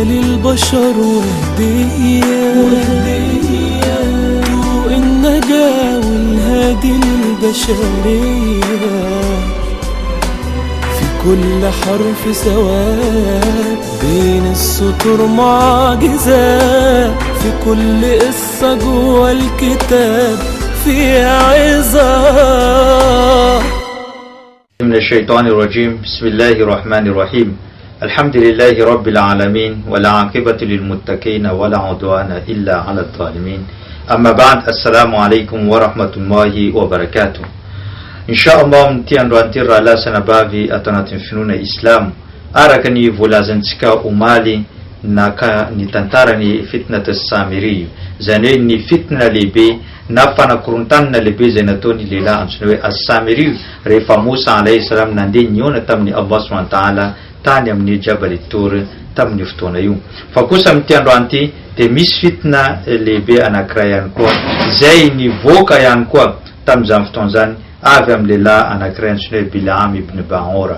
للبشر وهدية، طوق النجاة والهادي للبشرية. في كل حرف ثواب بين السطور معجزات، في كل قصة جوا الكتاب فيها عظات. من الشيطان الرجيم. بسم الله الرحمن الرحيم. الحمد لله رب العالمين والعاقبة للمتقين ولا عدوان إلا على الظالمين. أما بعد السلام عليكم ورحمة الله وبركاته. إن شاء الله amin'ity androany ity rahalahy sy anabavy ato anatin'ny finoana Islamo, araka ny voalazantsika omaly naka ny tantaran'ny fitnat as-Samiri, izany hoe ny fitna lehibe na fanakorontanana lehibe izay nataon'ny lehilahy antsoina hoe As-Samiri rehefa Mosa alayhi salam nandeha nihaona tamin'i Allah subhanahu wa ta'ala tany amin'ny Jabal Tur tamin'io fotoana io. Fa kosa amin'ity androany ity dia misy fitna lehibe anankiray ihany koa izay nivoaka ihany koa tamin'izany fotoana izany avy amin'ny lehilahy anankiray antsoina hoe Bil'am ibn Ba'ora.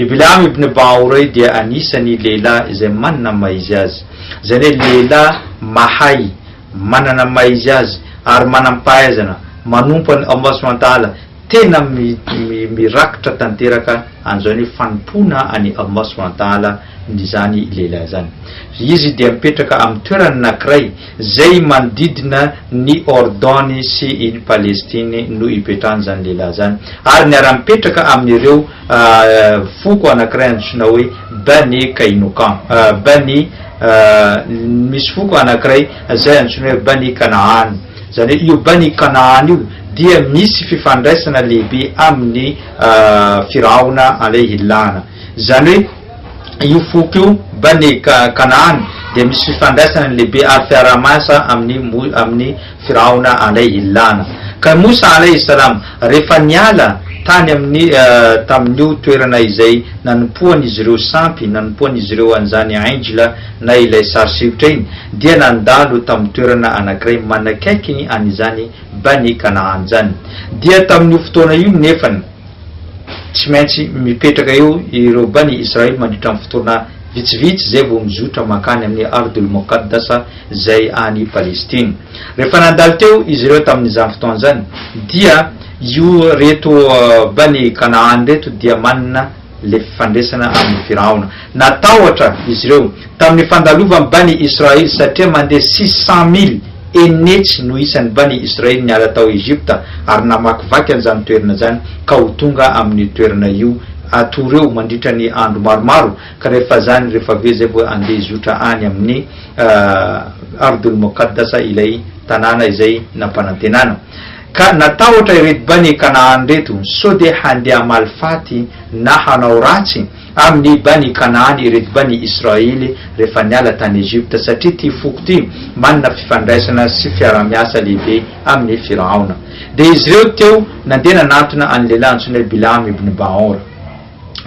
I Bil'am ibn Ba'ora io dia anisan'ny lehilahy izay manana ny maha izy azy. Izany hoe lehilahy mahay, manana ny maha izy azy ary manam-pahaizana, manompo an'i Allah subhanahu wa ta'ala, tena mirakitra tanteraka an'izany hoe fanompoana an'i Allah subhanahu wa ta'ala izany lehilahy izany. Izy dia mipetraka amin'ny toerana anankiray izay manodidina ny Ordony sy i Palestine no ipetrahan'izany lehilahy izany, ary niara-mipetraka amin'ireo foko anankiray antsoina hoe Bani Kainuka, Bani, misy foko anankiray izay antsoina hoe Bani Kanaan. Izany hoe io Bani Kanaan io dia misy fifandraisana lehibe amin'i Firaona alayhi lana. Izany hoe io foko io Bani Kanaan dia misy fifandraisana lehibe ary fiaraha-miasa amin'ny amin'i Firaona alayhi lana. Ka Mosa alayhi salam rehefa niala tany amin'ny tamin'io toerana izay nanompoan'izy ireo sampy, nanompoan'izy ireo an'izany Injla na ilay sary sikotra iny, dia nandalo tamin'ny toerana anankiray manakaiky an'izany Bani Kanaan izany. Dia tamin'io fotoana io nefany, tsy maintsy mipetraka eo ireo Bani Israel mandritra ny fotoana vitsivitsy izay vao mizotra mankany amin'ny Ardul Muqaddasa izay any Palestine. Rehefa nandalo teo izy ireo tamin'izany fotoana izany, dia io reto Bani Kanaan reto dia manana le fifandraisana amin'i Firaona. Natahotra izy ireo tamin'ny fandalovan'i Bani Israel satria mandeha 600 mily enetsy no isan'ny Bani Israel niala tao Egypta ary namakivaky an'izany toerana izany ka ho tonga amin'io toerana io hatory eo mandritra ny andro maromaro ka rehefa izany rehefa avy eo izay vao handeha hizotra any amin'ny Ardul Muqaddasa ilay tanàna izay nampanantenana. Ka natahotra ireto Bani Kanaan ireto sao dia handeha hamaly faty na hanao ratsy amin'ny Bani Kanaan ireto Bani Israely rehefa niala tany Egypta, satria ity foko ity manana fifandraisana sy fiaraha-miasa lehibe amin'i Firaona. Dia izy ireo teo nandeha nanantona an'ny lehilahy antsoina hoe Bil'am ibn Ba'or.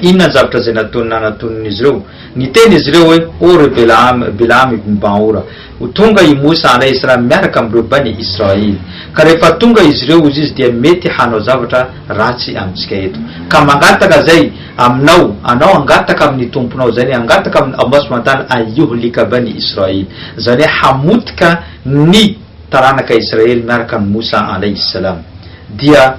Inona ny zavatra izay nataony nanatonin'izy ireo? Niteny izy ireo hoe, O ry Belaam, Belaam ibn Ba'ora, ho tonga i Mosa alayhi salam miaraka amin'ireo Bani Israil. Ka rehefa tonga izy ireo, hozy izy, dia mety hanao zavatra ratsy amintsika eto. Ka mangataka izay aminao, anao hangataka amin'ny Tomponao, izany hoe hangataka amin'i Allah subhanahu wa ta'ala an yuhlika Bani Israil, izany hoe hamotika ny taranaka Israely miaraka amin'i Mosa alayhi salam. Dia.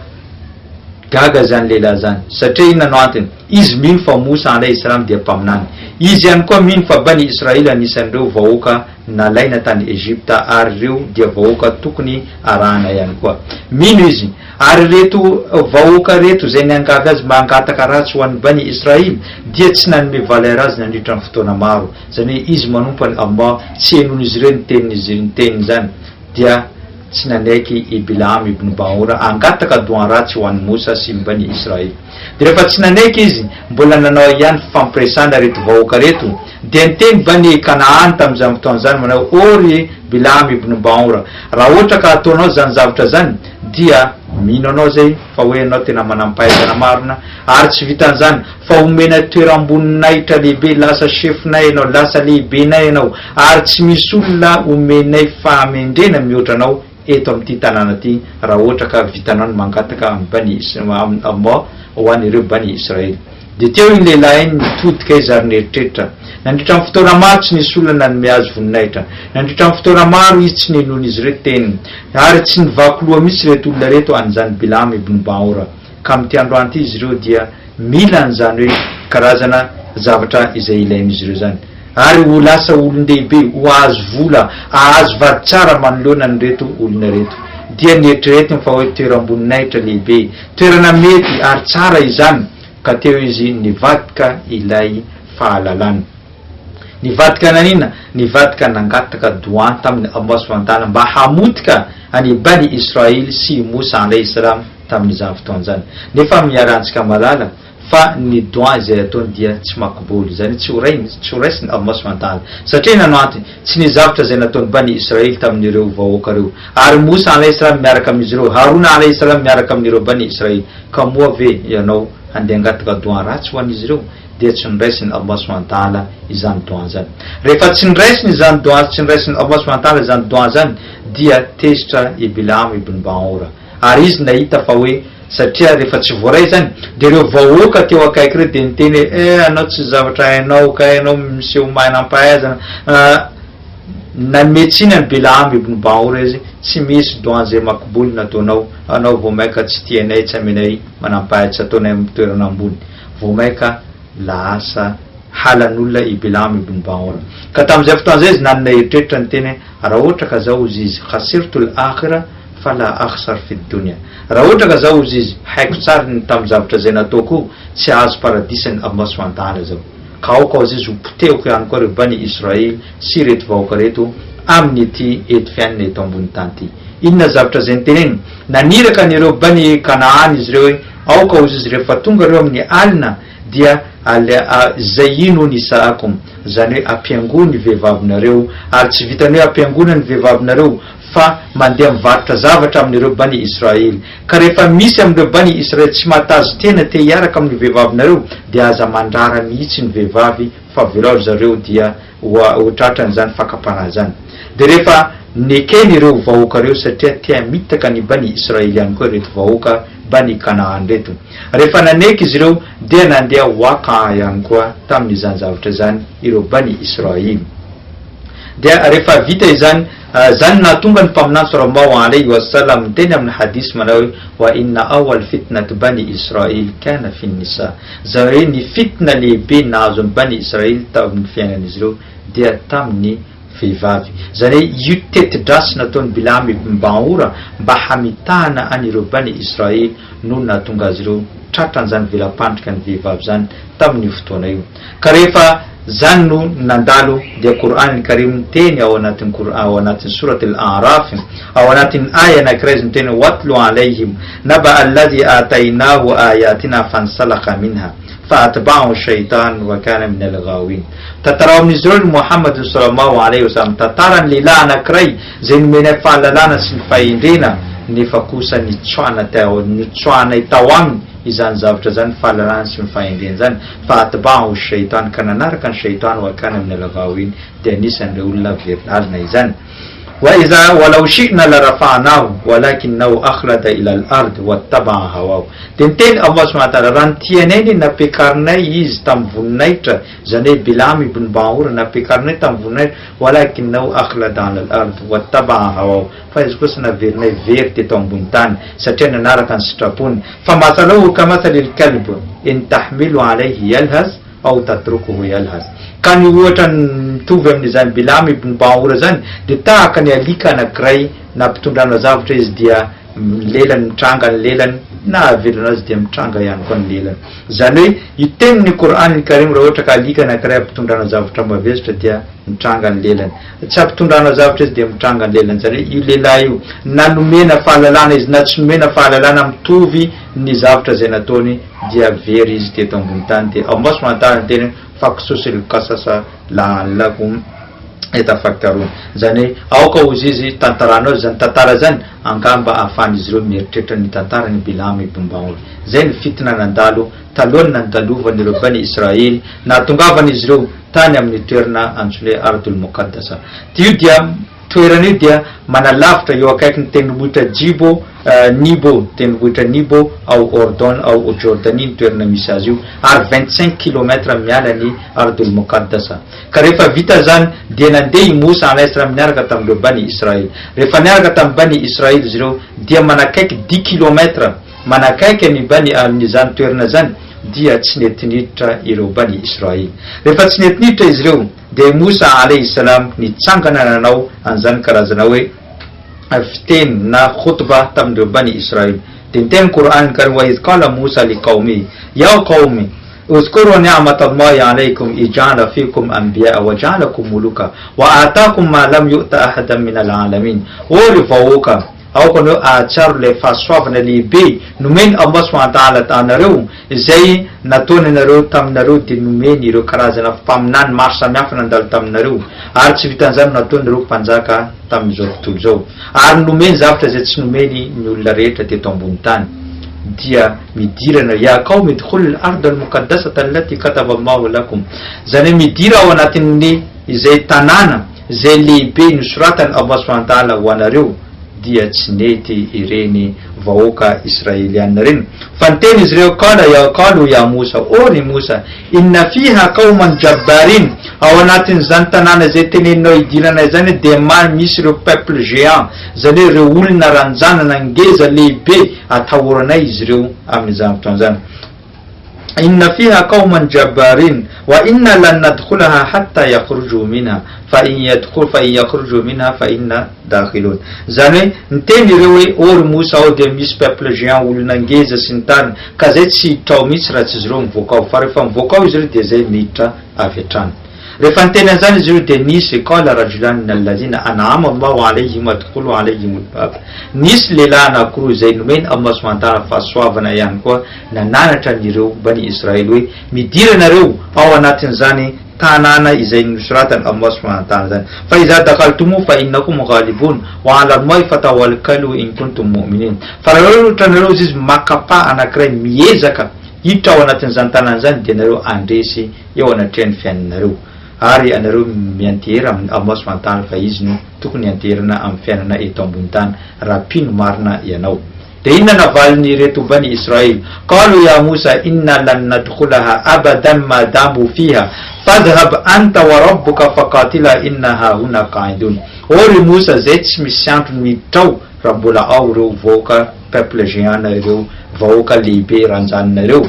Gaga izany lehilahy izany. Satria inona no antony? Izy mino fa Mosa alaihi salam dia mpaminany. Izy ihany koa mino fa Bani Israil anisan'ireo vahoaka nalaina tany Egypta ary ireo dia vahoaka tokony arahana ihany koa. Mino izy. Ary ireto vahoaka ireto izay niangavy azy mba hangataka ratsy ho an'ny Bani Israil dia tsy nanome valeur azy nandritra ny fotoana maro. Izany hoe izy manompo an'i Allah, tsy henoin'izy ireo ny tenin'izy ny teniny izany dia. Tsy nanaiky i Bil'am ibn Ba'ora hangataka doan ratsy ho an'i Mosa sy ny Bani Israil. Dia rehefa tsy nanaiky izy, mbola nanao ihany fifampiresahana ireto vahoaka ireto, dia niteny Bani Kana'an tamin'izany fotoana izany manao hoe, O ry Bil'am ibn Ba'ora, raha ohatra ka ataonao izany zavatra izany, dia mino anao izay fa hoe ianao tena manam-pahaizana marina, ary tsy vitan'izany, fa omena toeram-boninahitra lehibe, lasa chefinay ianao, lasa lehibenay ianao, ary tsy misy olona omenay fahamendrena mihoatra anao eto amin'ity tanàna ity raha ohatra ka vitanao ny mangataka amin'i Bani Is, amin'i Allah ho an'ireo Bani Israel. Dia teo iny lehilahy iny nitodika izy ary nieritreritra. Nandritra ny fotoana maro tsy nisy olona nanome azy voninahitra. Nandritra ny fotoana maro izy tsy ninoan'izy ireo teniny. Ary tsy nivaky loha mihitsy ireto olona ireto an'izany Bil'am ibn Ba'ora. Ka amin'ity androany ity izy ireo dia mila an'izany hoe karazana zavatra izay ilain'izy ireo izany. Ary ho lasa olon-dehibe, ho ahazo vola, ahazo vady tsara manoloana an'ireto olona ireto. Dia nieritreretiny fa hoe toeram-boninahitra lehibe, toerana mety ary tsara izany, ka teo izy nivadika ilay fahalalana. Nivadika naninona? Nivadika nangataka doan tamin'i Allah subhanahu wa ta'ala mba hamotika an'i Bani Israil sy i Moussa alayhi salam tamin'izany fotoana izany. Nefa miarahantsika mahalala fa ny doan izay ataony dia tsy makboul, izany hoe tsy ho rainy, tsy ho raisin'i Allah subhanahu wa ta'ala. Satria inona no antony? Tsy nisy zavatra izay nataon'i Bani Israil tamin'ireo vahoaka ireo. Ary Moussa alayhi salam miaraka amin'izy ireo, Harouna alayhi salam miaraka amin'ireo Bani Israil. Ka moa ve ianao handeha hangataka doan ratsy ho an'izy ireo? Dia tsy noraisin'i Allah subhanahu wa ta'ala izany doan izany. Rehefa tsy noraisiny izany doan, tsy noraisin'i Allah subhanahu wa ta'ala izany doan izany, dia tezitra i Bil'am ibn Ba'ora. Ary izy nahita fa hoe, satria rehefa tsy voaray izany, dia ireo vahoaka teo akaiky ireo dia niteny hoe, eh, anao tsy zavatra hainao, kay ianao miseho manam-pahaizana, ah, Nanome tsiny an'i Bil'am ibn Ba'ora izy, Tsy misy doan izay makboul nataonao, anao vao maika tsy tianay tsy amenay manampahay tsy ataonay amin'ny toerana ambony. Vao maika lahasa halan'olona i Bil'am ibn Ba'ora. Ka tamin'izay fotoana izay izy nanana eritreritra niteny hoe, Raha ohatra ka zaho hozy izy, khasirtu al-akhira fala akhsar fi dunya. Raha ohatra ka zaho hozy izy, haiko tsara ny tamin'ny zavatra izay nataoko io, tsy hahazo paradisan'i Allah subhanahu wa ta'ala zaho. Ka aoka hozy izy ho potehiko ihany koa ireo Bani Israil sy ireto vahoaka ireto amin'ity eto fiainana eto ambony tany ity. Inona zavatra izay noteneniny? Naniraka an'ireo Bani Kanaan izy ireo hoe, aoka hozy izy rehefa tonga ireo amin'ny alina dia zayyinu nisaakum, izany hoe ampiangoa ny vehivavinareo, ary tsy vitan'ny hoe ampiangoana ny vehivavinareo fa mandeha mivarotra zavatra amin'ireo Bani Israil. Ka rehefa misy amin'ireo Bani Israil tsy mahatazo tena te hiaraka amin'ny vehivavinareo dia aza mandrara mihitsy ny vehivavy fa avelao ry zareo dia ho tratran'izany fakam-panahy izany. Dia rehefa nekeny ireo vahoaka ireo satria te hamitaka ny Bani Israil ihany koa ireto vahoaka Bani Kanaan ireto. Rehefa naneky izy ireo dia nandeha waqa'a ihany koa tamin'izany zavatra izany ireo Bani Israil. Dia rehefa vita izany, izany no nahatonga ny Mpaminany sallallahu alaihi wa sallam niteny amin'ny hadith manao hoe, Wa inna awwal fitnat Bani Israil kana fi nisa. Izany hoe ny fitna lehibe nahazo an'i Bani Israil tamin'ny fiainan'izy ireo dia tamin'ny vehivavy. Izany hoe io teti-dratsy nataon'i Bil'am ibn Ba'ora mba hamitahana an'ireo Bani Israil no nahatonga azy ireo tratran'izany vela-pandrika ny vehivavy izany tamin'io fotoana io. Ka rehefa zany no nandalo dia Qur'an al-Karim niteny ao anatin'ny Qur'an ao anatin'ny Surat al-A'raf ao anatin'ny aya anankiray izy miteny hoe watlu alayhim naba alladhi atainahu ayatina fansalakha minha fa atba'ahu shaytan wa kana min al-ghawin. Tantarao amin'izy ireo ny Muhammad sallallahu alayhi wa sallam tantaran'ny lehilahy anankiray izay nomenay fahalalana sy ny fahendrena nefa kosa nitsoahana tao notsoahanay tao aminy izany zavatra izany fahalalana sy ny fahendrena izany fa atba'ahu shaytan ka nanaraka ny shaytan wa kana min al-ghawin dia anisan'ireo olona very lalana izany. Wa iza walau shi'na la rafa'nahu walakinnahu akhlada ila al-ard wattaba'a hawahu. Dia niteny Allah subhanahu wa ta'ala, raha ny tianay anie nampiakarinay izy tamin'ny voninahitra, izany hoe Bil'am ibn Ba'ura nampiakarinay tamin'ny voninahitra, walakinnahu akhlada ala al-ard wattaba'a hawahu. Fa izy kosa naverinay very teto ambony tany, satria nanaraka ny sitrapony. Fa mathaluhu kamathalil kalb, in tahmilu alayhi yalhas aw tatrukuhu yalhas. Ka ny ohatra mitovy amin'izany Bil'am ibn Ba'ura izany, dia tahaka ny alika anankiray nampitondrana zavatra izy dia ny lelany mitranga ny lelany, na avelana azy dia mitranga ihany koa ny lelany. Izany hoe, io tenin'ny Qur'an al-Karim raha ohatra ka alika anankiray ampitondrana zavatra mavesatra dia mitranga ny lelany. Tsy ampitondrana zavatra izy dia mitranga ny lelany. Izany hoe io lehilahy io na nomena fahalalana izy na tsy nomena fahalalana mitovy ny zavatra izay nataony dia very izy teto ambony tany. Dia Allah subhanahu wa ta'ala niteny hoe faqsusil qasasa la'allakum yatafakkarun. Izany hoe aoka hozy izy tantaranao izany tantara izany angamba ahafahan'izy ireo mieritreritra ny tantaran'i Bil'am ibn Ba'ur. Izay ny fitna nandalo talohan'ny nandalovan'ireo Bani Israel nahatongavan'izy ireo tany amin'ny toerana antsoina hoe Ardul Muqaddasa. Io dia. toerana io dia manalavitra eo akaikin'ny tendrombohitra Jibo, Nibo, tendrombohitra Nibo ao Ordon ao Jordanie ny toerana misy azy io, ary 25 kilomètre miala ny Ardul Muqaddasa. Ka rehefa vita izany dia nandeha i Mosa alayhi salam niaraka tamin'ireo Bani Israël. Rehefa niaraka tamin'ny Bani Israël izy ireo dia manakaiky dix kilomètre manakaiky an'i Bani amin'izany toerana izany dia tsy nety niditra ireo Bani Israël. Rehefa tsy nety niditra izy ireo dia i Mosa alayhi salam nitsangana nanao an'izany karazana hoe fiteny na khutba tamin'ireo Bani Israël. Dia niteny ny Qur'an karim wa idh qala Musa li qawmihi ya qawmi Uzkuru ni'mat Allahi alaykum idh ja'ala fikum anbiya'a wa ja'alakum muluka wa atakum ma lam yu'ta ahadan min al-alamin. Ô ry vahoaka, aoka anareo hahatsiaro ilay fahasoavana lehibe nomen'i Allah subhanahu wa ta'ala anareo, izay nataony anareo taminareo dia nomeny ireo karazana mpaminany maro samihafa nandalo taminareo, ary tsy vitan'izany nataony ireo mpanjaka tamin'izao tontolo izao, ary nomeny zavatra izay tsy nomeny ny olona rehetra teto ambony tany. Dia midirana, Ya qawmi idkhulul ardha al-muqaddasata allati kataba Allahu lakum, izany hoe midira ao anatin'ny izay tanàna izay lehibe nosoratan'i Allah subhanahu wa ta'ala ho anareo, dia tsy nety ireny vahoaka Israeliana ireny, fa niteny izy ireo, Qala ya qalu ya Musa, ô ry Mosa, inna fiha qawman jabbarin, ao anatin'izany tanàna izay teneninao hidirana izany dia misy ireo peuple géant, izany hoe ireo olona ranjanana ngeza lehibe atahoranay izy ireo amin'izany fotoana izany. Inna fiha qawman jabbarin wa inna lan nadkhulaha hatta yakhruju minha fa in yadkhul fa in yakhruju minha fa inna dakhilun. Izany hoe niteny ireo hoe ô ry Mosa ao dia misy peuple géant olona ngeza sy ny tariny ka zay tsy hiditra ao mihitsy raha tsy izy ireo mivoaka ao fa rehefa mivoaka ao izy ireo dia zay miditra avy hatrany. Rehefa niteny an'izany izy ireo dia nisy, qala rajulani min alladhina an'ama Allahu alayhim adkhulu alayhim al-bab, nisy lehilahy anankiroa izay nomen'i Allah subhanahu wa ta'ala fahasoavana ihany koa nananatra an'ireo Bani Israël hoe, midira nareo ao anatin'izany tanàna izay nosoratan'i Allah subhanahu wa ta'ala izany, fa idha dakhaltumu fa innakum ghalibun wa ala Allahi fatawakkalu in kuntum mu'minin, fa raha ohatra nareo izy maka pas anankiray miezaka hiditra ao anatin'izany tanàna izany dia nareo handresy eo anatrehan'ny fiainanareo, ary ianareo miantehera amin'i Allah subhanahu wa ta'ala fa Izy no tokony hianteherana amin'ny fiainana eto ambony tany raha mpino marina ianao. Dia inona navalin'ireto Bani Israil? Qalu ya Musa inna lan nadkhulaha abadan ma damu fiha fadhhab anta wa rabbuka faqatila inna hahuna qa'idun. Ô ry Mosa, zay tsy misy antony miditra ao raha mbola ao ireo vahoaka peuple géant ireo vahoaka lehibe ranjanina ireo.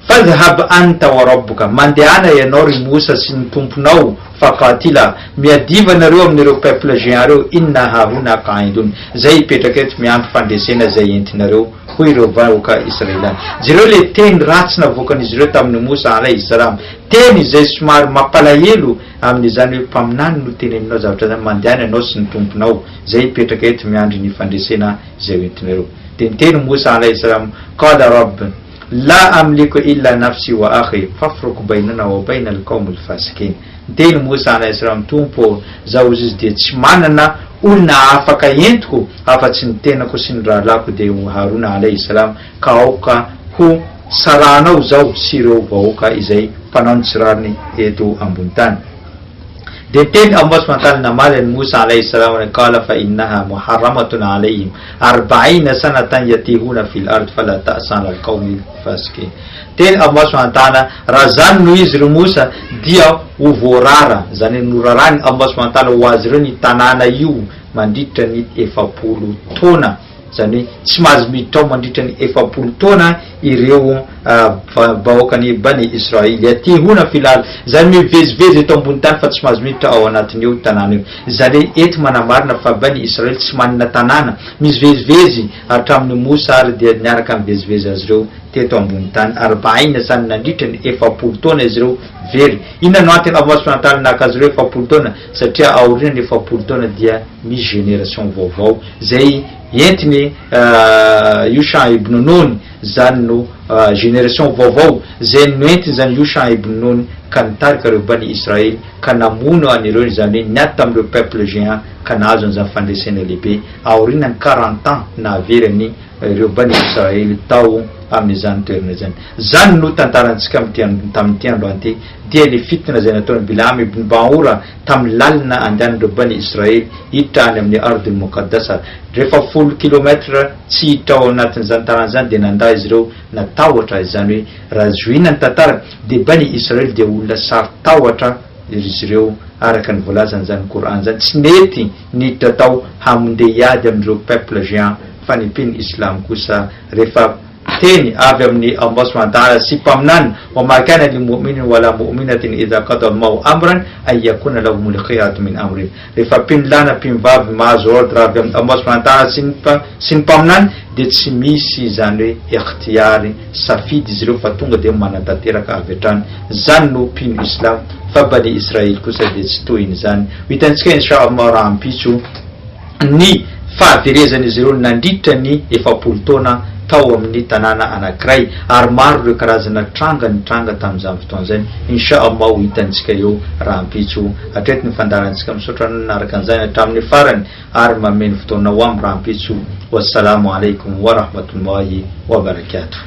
Fadhhab anta wa rabbuka, mandehana ianao ry Mosa sy ny Tomponao, faqatila, miadiva nareo amin'ireo peuple géant ireo, inna hahuna qa'idun, zay hipetraka eto miandry fandresena zay entinareo, hoy ireo vahoaka Israeliana. Jereo le teny ratsy navoakan'izy ireo tamin'i Mosa alayhi salam, teny izay somary mampalahelo amin'izany hoe mpaminany no teneninao zavatra izany, mandehana ianao sy ny Tomponao, zay hipetraka eto miandry ny fandresena izay hoentinareo. Dia niteny Mosa alayhi salam, qala rabb, La amliku illa nafsi wa akhi fafruk bainana wa baina al-qawmi al-fasikin. Niteny Mosa alayhi salam, Tompo ô, zaho hozy izy dia tsy manana olona afaka entiko afa-tsy ny tenako sy ny rahalahiko dia i Harona alayhi salam, ka aoka ho sarahanao zaho sy ireo vahoaka izay mpanao ny tsy rariny eto ambony tany. Dia niteny Allah subhanahu wa ta'ala namaly an'i Moussa alayhi salam hoe, Qala fa innaha muharramatun alayhim arba'ina sanatan yatihuna fil ard fala ta'sa ala al-qawmi al-fasikin. Niteny Allah subhanahu wa ta'ala, raha izany no izy ry Moussa dia ho voarara, izany hoe noraràn'i Allah subhanahu wa ta'ala ho azy ireo ny tanàna io mandritra ny 40 taona. Izany hoe tsy mahazo miditra ao mandritra ny 40 taona ireo vahoakan'i Bani Israël. Yatihuna fil ard, izany hoe mivezivezy eto ambony tany fa tsy mahazo miditra ao anatin'io tanàna io. Izany hoe eto manamarina fa Bani Israël tsy manana tanàna, mivezivezy hatramin'i Moussa ary dia niaraka nivezivezy azy ireo teto ambony tany. Arba'ina izany nandritra ny 40 taona izy ireo very. Inona no antony Allah subhanahu wa ta'ala naka azy ireo 40 taona? Satria aorian'ny 40 taona dia misy génération vaovao Zay entiny Yusha ibn Nun zany no génération vaovao zay noentiny zany Yusha ibn Nun ka nitarika ireo Bani Israel ka namono an'ireo izany hoe niady tamin'ireo peuple géant ka nahazo an'izany fandresena lehibe aorian'ny 40 ans nahavery an'i ireo Bani Israely tao amin'izany toerana izany. Izany no tantarantsika amin'ity tamin'ity androany ity, dia ny fitna izay nataon'i Bil'am ibn Ba'ora tamin'ny lalina andehanan'ireo Bani Israely hiditra any amin'ny Ardul Muqaddasa. Rehefa folo kilomètre tsy hiditra ao anatin'izany tanàna izany dia nandà izy ireo natahotra, izany hoe raha zohiana ny tantara dia Bani Israely dia olona saro-tahotra izy ireo araka ny voalazan'izany Qour'an izany, tsy nety niditra tao hamondeha hiady amin'ireo peuple géant fa ny mpino Islam kosa rehefa teny avy amin'i Allah subhanahu wa ta'ala sy Mpaminany, wa ma kana li mu'minin wa la mu'minatin idha qada Allahu amran an yakuna lahumul khiyaratu min amrihim, rehefa mpino lahy na mpino vavy mahazo ordre avy amin'i Allah subhanahu wa ta'ala sy ny sy ny Mpaminany dia tsy misy izany hoe ikhtiyary, safidy, izy ireo fa tonga dia manatanteraka avy hatrany, izany no mpino Islam, fa Bani Israel kosa dia tsy tohin'izany. Ho hitantsika insha Allah rahampitso ny fahaverezan'izy ireo nandritra ny 40 taona tao amin'ny tanàna anankiray, ary maro ireo karazana tranga nitranga tamin'izany fotoana izany. Insha Allah ho hitantsika eo rahampitso. Hatreto ny fandaharantsika, misaotra anao nanaraka an'izany hatramin'ny farany ary manome ny fotoanao amin'ny rahampitso. Wassalamo alaikum wa rahmatullahi wa barakatuh.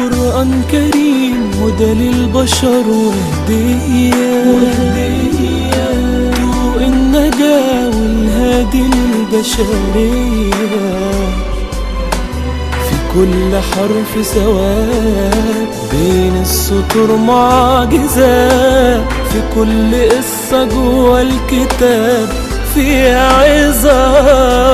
قرآن كريم هدى للبشر وهدية، طوق النجاة والهادي للبشرية، في كل حرف ثواب بين السطور معجزات، في كل قصة جوا الكتاب فيها عظات.